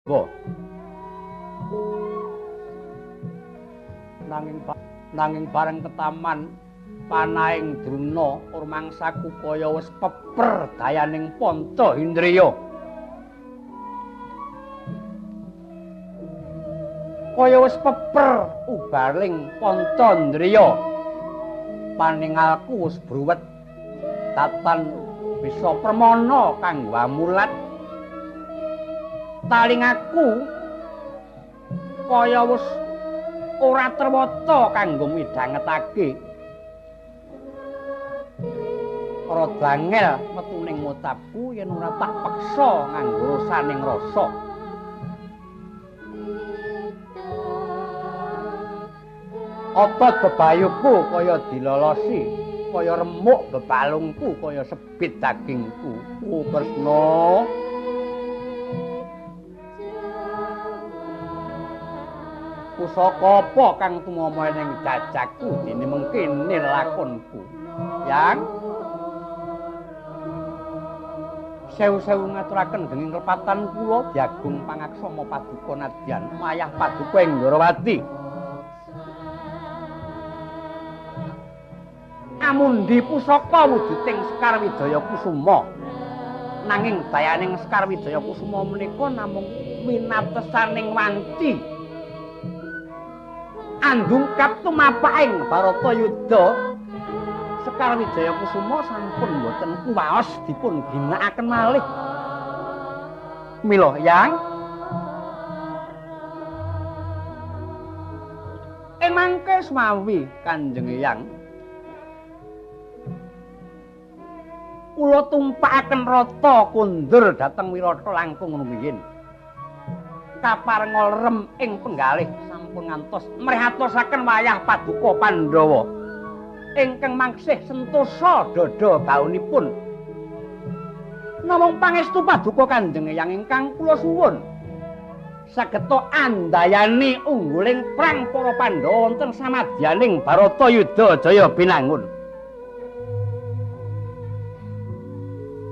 Bo. Nanging bareng ketaman panahing Druna rumangsaku kaya wis peper dayaning panca indriya. Kaya wis peper ubaling panca indriya. Paningalku wis bruwet tatan bisa permana kanggo amulat. Talingaku kaya wis ora terwata kanggo midhangetake. Rada angel metu ning ngucapku yen ora tak peksa nganggo rasaning rasa. Otot bebayuku kaya dilolosi, kaya remuk bebalungku, kaya sebit dagingku. Oh Kresna. Pusaka apa kang tumama ning jajakku dene mengkene lakonku. Yang sewu-sewu ngaturaken dening lepatan kula Diagung Pangaksama Paduka Nadyan mayah Paduka Enggarawati. Amundi pusaka wujuding Sekar Wijaya Kusuma. Nanging dayaning Sekar Wijaya Kusuma menika namung winatesaning wanci. Andungkap tumapaking Baratayuda, Sekar Wijaya Kusuma sampun boten kuwaos dipun ginakaken malih. Mila Yang ing mangke semawi Kanjeng Eyang kula tumpakaken rata kundur dhateng Wirata langkung rumiyin. Kaparenga lerem ing penggalih sampun ngantos mrihatosaken wayah Paduka Pandhawa ingkang mangsih sentosa dada baunipun. Namung pangestu Paduka Kanjeng Eyang ingkang kula suwun sageta andayani ungguling prang para Pandhawa wonten samadyaning Baratayuda Jaya Binangun.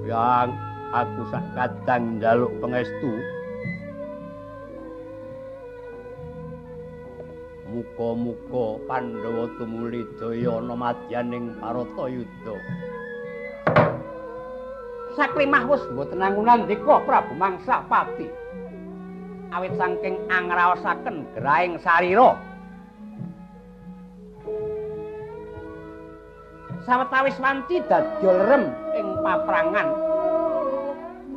Yang aku sak kadang njaluk pangestu. Muga-muga Pandhawa tumuli jaya ana madyaning Baratayuda. Saklimah wis mboten nanggunandika Prabu Mangsapati. Awit saking angraosaken gerahing sarira. Sawetawis wanci dadya lerem ing paprangan.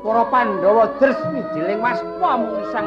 Para Pandhawa dres wijiling waspa mung sang